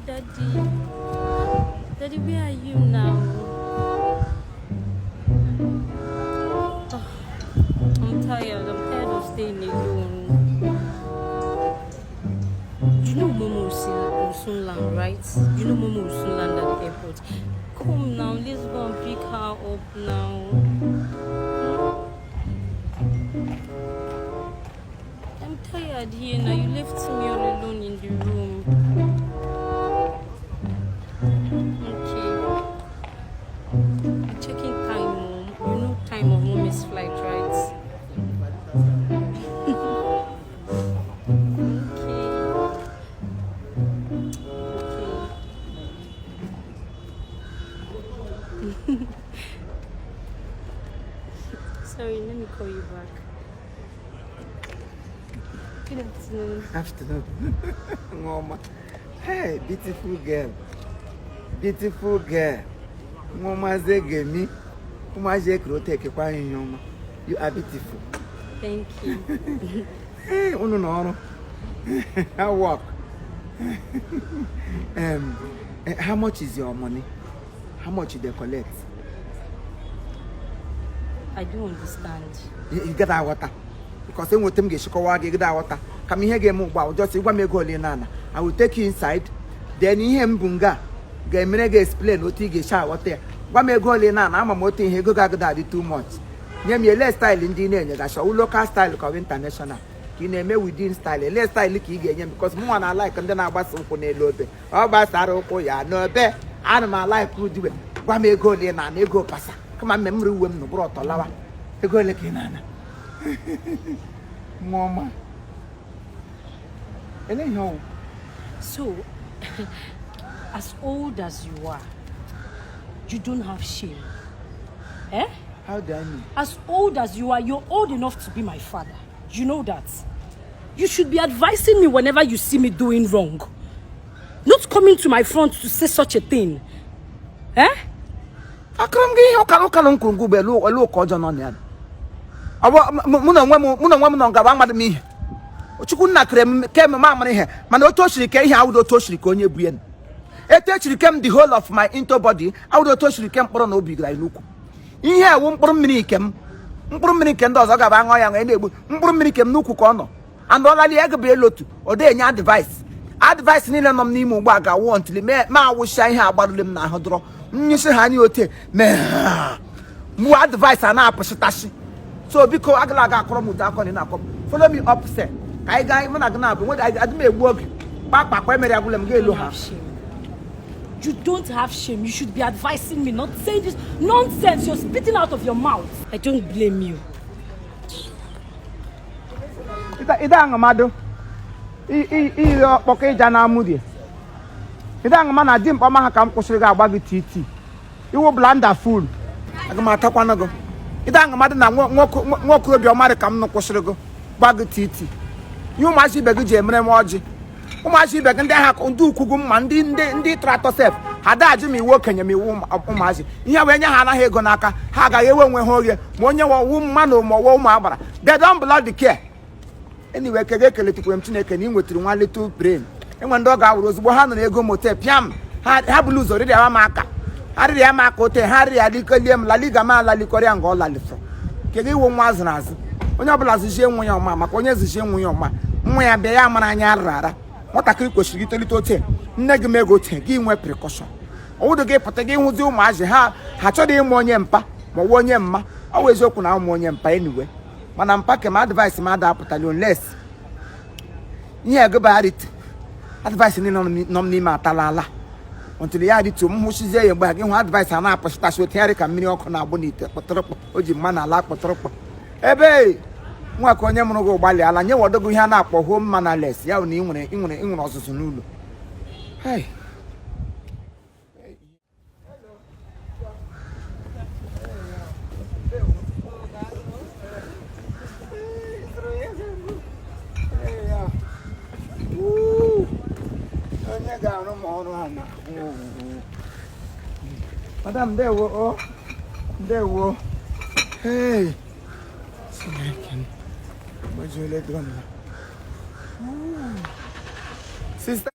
Daddy. Daddy, where are you now? Oh, I'm tired. I'm tired of staying alone. You know Momo will soon land, right? You know Momo will soon land at the airport. Come now, let's go and pick her up now. I'm tired here now. You left me all alone in the room. Okay. I'm checking time, Mom. You know time of Mommy's flight, right? Okay. Okay. Sorry, let me call you back. Good afternoon. Afternoon. Nwa. Hey, beautiful girl. Beautiful girl. Nwa zegemi. Ụmụazị ekere otu ekekwa ihe ọma. You are beautiful. Thank you. Hey, unu nọ ọrụ. How work? How much is your money? How much you dey collect? I don't understand. Ị gaghị aghọta. Because enweta m ga-echịkọwa gị gịda aghọta. Ka m ihe ga-eme ugbu a, just gwa m ego ole na-ana. I will take you inside. Then ihe m bụ nga ga-emere gị explain otu ị ga-esi aghọta ya. Gwa m ego ole na-ana, ama m otu ihe ego ga-agụda adị too much. Nye m ele style ndị ị na-enye gacha, ọwụ local style ka ọ bụ international ka ị na-eme within style, ele style ka ị ga-enye m, because mụnwa na like ndị na-agbasa ụkwụ n'elu obe. Ọ gbasara ụkwụ ya n'obe, ana m alike udiwe. Gwa m ego ole na-ana, ego pasa kama mme m ri uwe m n'ụbụrụ ọtọ lawa. Ego ole ka ị na-ana? Nwa ọma, ele ihe ọwụ. So, as old as you are, you don't have shame. Eh? How do I know? As old as you are, you're old enough to be my father. You know that. You should be advising me whenever you see me doing wrong. Not coming to my front to say such a thing. Eh? Akụrụ m gị ihe ụkara ụkara m kwuru ngụ elu elu ụka ọjọọ nọ na ya. Ọ bụ mụ na onwe m, mụ na onwe m nọ ngaba amadị m ihe. Chukwu nna kere m ke m amara ihe, mana otu o siri ke ihe awụdo otu o siri ka onye bu ya. Etu echiri ke m, the whole of my into body awụdo otu o siri ke mkpụrụ na obi gara n'ukwu. Ihe ewu mkpụrụ mmiri nke m, mkpụrụ mmiri nke ndị ọzọ gaba aṅụ ya ṅụ na-egbu mkpụrụ mmiri nke m n'ukwu ka ọ nọ. And ọlali ego bụ elu otu ọ dị enye advice. Advice niile nọ m n'ime ugbu a ga-awụ ntili ma awụsịa ihe agbarụle m n'ahụ dọrọ nyụsị ha anya ote mee mgbu advice a na-apụsịtasị. So biko agala aga akọrọ m ụtọ akọ na ị na-akọ m. Follow me up sir, ka anyị gaa mụ na gị na-abụ nwere adị m egbu oge kpakpakpa emere agwụla m ga-elu ha. You don't have shame. You should be advising me, not saying this nonsense you're spitting out of your mouth. I don't blame you. Ide aṅụmadụ ire ọkpọkọ ịja na amụdie. Ide aṅụma na di mkpọma ha ka m kwụsịrị gị agba gị titi iwu blanda full aga m atakwanụ gị. Ide aṅụmadụ na nwa okorobịa ọmarị ka m nụ kwụsịrị gị gba gị titi. Ihe ụmụazị ibe gị ji emere m ọjị, ụmụazị ibe gị ndị agha ndị ukwu gị mma ndị ndị ndị tọrọ atọ sef ha dajụ ma iwu okenye ma iwu ụmụazị ihe wee nye ha anaghị ego n'aka ha agaghị ewe onwe ha oghe ma onye wọwu mmanụ ma ọwụ ụmụ agbara. They don't bloody care. Anyway, kege ekeletukwere m Chineke na ị nwetara nwa little brain. Enwe ndị ọ ga-awụrụ ozugbo ha nụrụ ego mote pịam ha bụrụ ụzọ rịrịa m aka, ha rịrịa m aka ote ha rịrịa likolie m laliga m alalikọrịa nga ọ lalifọ. Kedu iwu nwa azụrụ azụ? Onye ọbụla zụzie nwa ya ọma, maka onye zụzie nwa ya ọma nwa ya bịa ya mara anya arara ara. Nwatakịrị kwesịrị itolite ote nne gị mee gị ote gị nwee precaution. Ọwụdụ gị pụta gị hụzi ụmụazị ha ha chọrọ ịmụ onye mpa ma ọ bụ onye mma. Ọ bụ eziokwu na ụmụ onye mpa anyway, mana mpa ke m advice m ada apụtali unless ihe egobagharịt advice niile nọ m n'ime atala ala until ya dịtụ m hụchizie ya mgbe gị hụ advice a na-apụchịtasị otu ya dị ka mmiri ọkụ na-agbụ n'ite kpọtụrụkpọ o ji mma n'ala kpọtụrụkpọ. Ebe nwa ka onye mụrụ gị gbalịala nye wọdogo ihe a na-akpọ home mannerless ya bụ na ị nwere ị nwere ị nwere ọzụzụ n'ụlọ. Hey. Onye ga-arụ m ọrụ a na madam ndewo o ndewo. Hey, Chineke m gbajuola ego m. Sister.